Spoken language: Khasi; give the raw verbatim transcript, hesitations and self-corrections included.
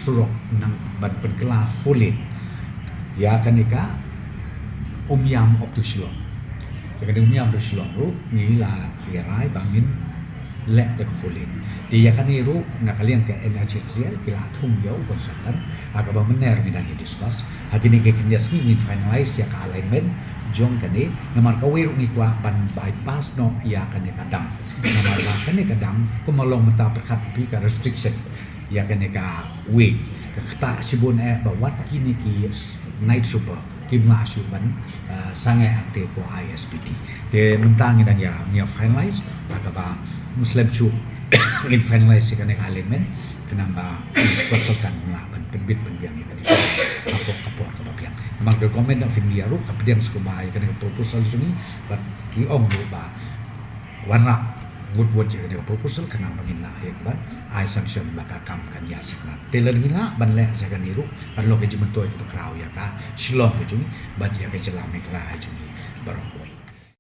surok nang ban pynkylla four lane ïa kane ka Umiam up to Shillong. Ïa kane Umiam to Shillong ruh ngi la ïa rai ba ngin leh da ka four lane. Te ïa kane ruh na ka liang ka NHAIDCL ki la thung ïa u consultant ha kaba mynne ruh ngi dang ïa discuss. Ha kine ki khyndiat sngi ngin finalize ïa ka alignment jong kane, namar kawei ruh ngi kwah ban bypass noh ïa kane ka dam. Namar ba kane ka dam kumba long mynta pyrkhat phi ka restriction ïa kane kawei, ka ktah shibun eh ba wat kine ki night super kim lah shuh ban, eh, sangeh hangtei hapoh ISBT. Te mynta ngi dang ïa, ngi ïa finalize, ha kaba ym slem shuh ngin finalize ïa kane ka alignment, khnang ba consultant un lah ban pynbit pynbiang ïa kane ka por, ka por kaba biang. Namar ka Government of India ruh ka pdiang sha kaba ïa kane ka proposal jong ngi, bad ki ong ruh ba wanrah wut wut ïa kane ka proposal khnang ba ngin lah ïa kaban ai sanction ba ka kam kan ïaid shakhmat. Te lada ngin lah ban leh ïa kane ruh kan long ka jingmyntoi kaba khraw ïa ka Shillong ka jong ngi bad ïa ka jylla Meghalaya jong ngi baroh kawei.